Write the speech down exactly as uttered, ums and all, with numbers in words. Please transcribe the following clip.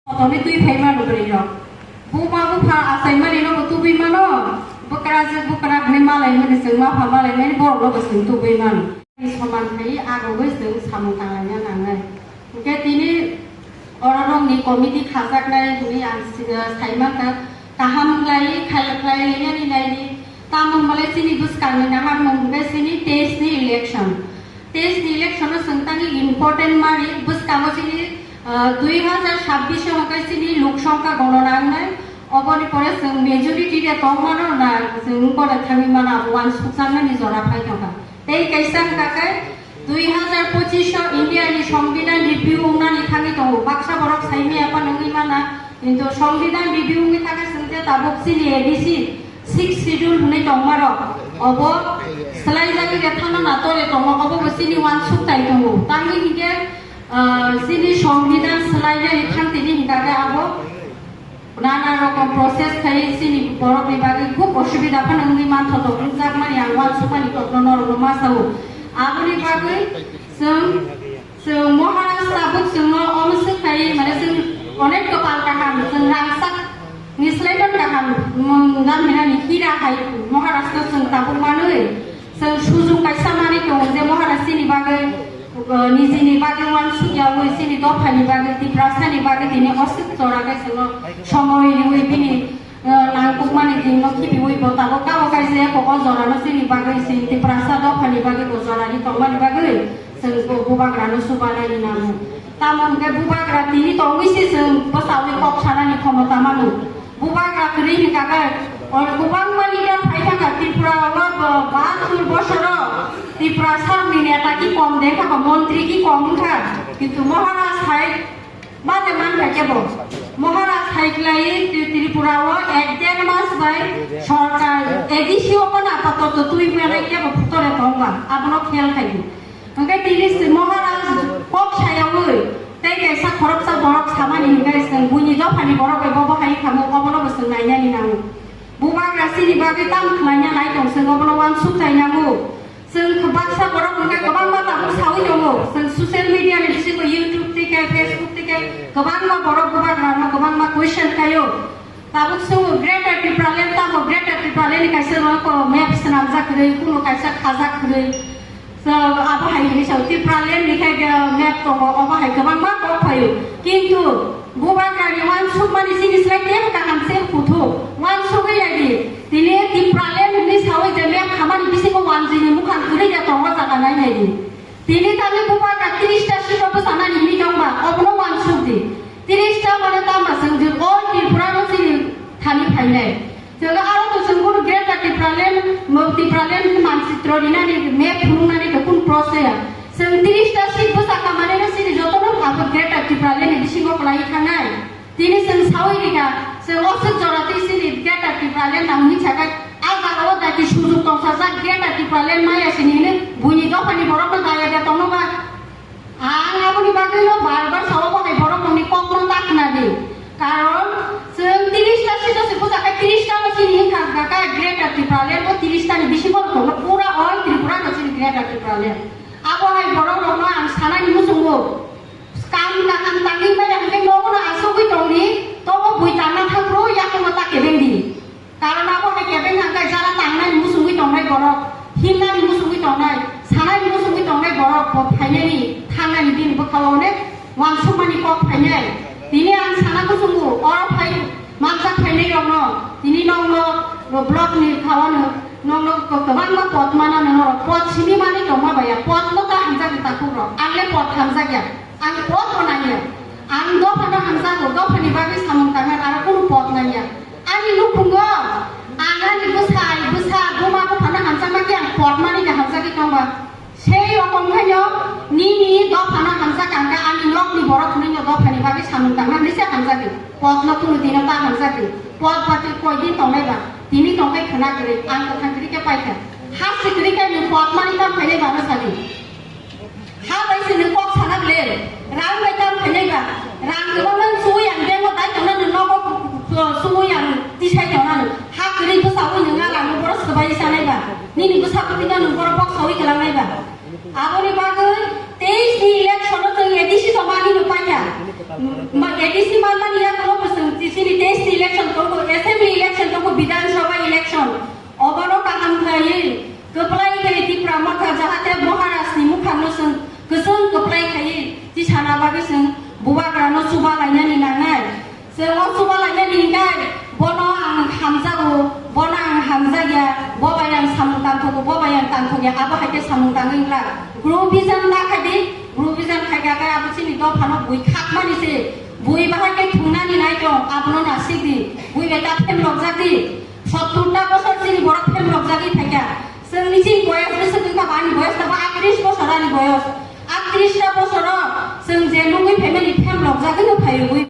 Kotorni twi phai mano bwrwi rok. Buma bupha achaimani no bo tubui mano. Bwkrajwk bwkra hwnwi malaimani chwng mapha malaimani borok no bo chwng tubui mano. Soman khai agogwi chwng samung tanglaina nangnai. Hwnkhe tini ororokni committee khajaknai hwnwi ang si-, sai mankha. Kaham khlai khai khlai lainani laini. Tamo hwnbalai chini bwskangni naharmung hwnkhe chini teis ni election. Teis ni election o chwng tangwi important mari bwskango chini, ah, dui hazar sabbish o hwnkhe chini lok songkha gonona wngnai. Oboni pore chwng majority de tongmano na chwng pore thangwi mano abo uansukjaknani jora phai tongkha. Tei kaisa hwnkha khe dui hazar pochish o India ni Songbidan review wngnani thangwi tongo. Baksa borok saimaya phano wngwi mana, kintu Songbidan review wngwi thangkhe chwng je tabuk chini A D C sixth schedule hwnwi tongmarok obo swlaijagwi de thangna natore tongo, obo bo chini uansuk tai tongo. Tamni hinkhe, ah, chini Songbidan swlainani thang tini hinkhe abo nana rokom process khai chini borokni bagwi khub osubida phano wngwi manthotok wngjakmani ang uansukmani kokno norokno ma sao. Aboni bagwi chwng, chwng Maharaj tabuk chwngno omo swkhlai mane chwng onek kopal kaham, chwng rangchak ni slai man kaham, mung dan hinani hira hai Maharaj no chwng tabuk manwi chwng sujung kaisa manwi tongo je Maharaj chini bagwi, uh, nijini bagwi uansukya wi chini dophani bagwi Tiprasani bagwi tini oswk jora khe chwngno somoi riwi bini, uh, nangkukmani dino khibiwi bo tabuk kabo kaisa eko o jorano chini bagwi chini Tiprasa dophani bagwi bo jorani tongmani bagwi chwng bo bubagrano chubanani nango. Tamo hwnkhe bubagra tini tongwi se chwng bwchaui kok sanani khomota mano. Bubagra kwrwi hwnkha khe, o kwbangma leader phai thangkha Tripura o, bo bahattur bosoro Tiprasa ni neta ki kom de wngkha, montri ki kom wngkha, kintu Maharaj hai mate mankha kebo. Maharaj hai khlai Tri-, Tripura o ek der mas bai sorkar A D C o kono apatot twi manai kebo phutore tongba, abono khel khai di. Hwnkhe tini se Maharaj kok sayaui tei kaisa khoroksa borok samani hwnkhe chwng buini dophani borok bai bobo hai khamu obono bo chwng nainani nango. Bubagra chini bagwi tamo khlaina nai tong chwng obono uansuk chai nango. Chwng baksa borok hwnkhe kwbangma tabuk saui tongo. Chwng social media ni bisingo YouTube tei khe Facebook tei khe kwbangma borok bubagrano kwbangma question khaio. Tabuk swngo Greater Tipraland tamo Greater Tipraland ni kaisa rok map swnamjak kwrwi, kuno kaisa khajak kwrwi. So, abo hai hwnwi sao, Tipraland ni khe, uh, map tongo, obo hai kwbangma kok phaio. Kintu bubagrani uansukmani chini slai teibo kaham se kuthuk. Uansugwi lai di. Tini Tipraland hwnwi saui je map khamani bisingo wanjwini mukhang kwrwi de tongo jaga nai nai di. Tini tangwi bubagra tris ta seat o bwchanani hwnwi tongba, obono uansuk di. Tris ta mane tama chwng je all Tripura no chini thani phainai. Chwng aro to chwng kunu Greater Tipraland, mo Tipraland ni manchitro rinani map phunuknani to kun process ya. Chwng tris ta seat bwchakha mane no chini jotono abo Greater Tipraland ni bisingo kwlai thangnai. Tini chwng saui rikha, chwng oswk jora twi chini Greater Tipraland nang hwnwi sakha, a jaga o dati sujuk tongsajak Greater Tipraland maya sini hwnwi buini dophani borokno daya da tongno ba. Ang aboni bagwi no bar bar sao, bo hai borok nokni kokno ta khna di. Karon chwng tris ta seat o se bwchakha, tris ta no chini wngkha kha Greater Tipraland, bo tris ta ni bisingo tongo pura all Tripura no chini Greater Tipraland. Abo hai borok rokno ang sanani muchungo. Kam kaham tangwi maya hwnkhe nogo no achugwi tongdi, tobo bui tangna thangphru yakungo ta kebengdi. Karon abo hai kebeng hwnkhe jara tangnani muchungwi tongnai borok, himnani muchungwi tongnai, sanani muchungwi tongnai borok bo phainani thangnani bini bwkhao onek uansukmani kok phainai. Tini ang sana muchungo, oro phai manjak phainai rokno, tini nokno block ni khawano nokno kwbangma pot manano norok pot simi manwi tongma baya, pot no ta hamjak di takhuk rok, ang le pot hamjak ya. Ang pot bo nangya. Ang dophano hamjago, dophani bagwi samung tangnai, aro kunu pot nangya. Ani nukhungo ang ani bwsai, bwsa, buma, buphano hamjakma khe ang pot mani khe hamjagwi tongba. Sei rokom khaino nini dophano hamjak ang kha, ani nokni borok hwnwi no dophani bagwi samung tangna hwnwi se hamjagwi. Potno kunu dino ta hamjagwi. Pot ba twi koi din tongnai ba? Tini tongkhai khwna kwrwi, ang kwthang kwrwi khe paikha. Ha se kwrwi khe nwng pot mani tamo khainai ba no sadi. Ha bai se nwng kok sana ble, rang bai tam khainai ba, rang kwbangma suwi ang bank o dai tongna nwng nogo, uh, suwi ang tisai tongna nwng. Ha kwrwi bwsa wi nwng a rang no borok swbai sanai ba, nini bwsa kwrwi no nwng borok bok sawi kwlangnai ba. Aboni bagwi teis ni election o chwng A D C tongma ani nwng paikha. Ma, A D C manmani Chwng o chubalainani hwnkhe bono ang hamjago, bono ang hamjakya, bo bai ang samung tangthogo, bo bai ang tangthokya, abo hai khe samung tangwi wngla. Groupism ta khai di, groupism khai kha khe abo chini dophano bui khakmani se, bui bahai khe thungnani nai tong, abono nasik di, bui bai ta phemlokjak di. Sottur ta bosor chini borok phemlokjagwi phaikha. Chwngni chini boyos bwswk wngkha ba ani boyos tabuk aatris bosor ani boyos. Aatris ta bosoro chwng je nugwi phaimani phemlokjagwino phaiwi.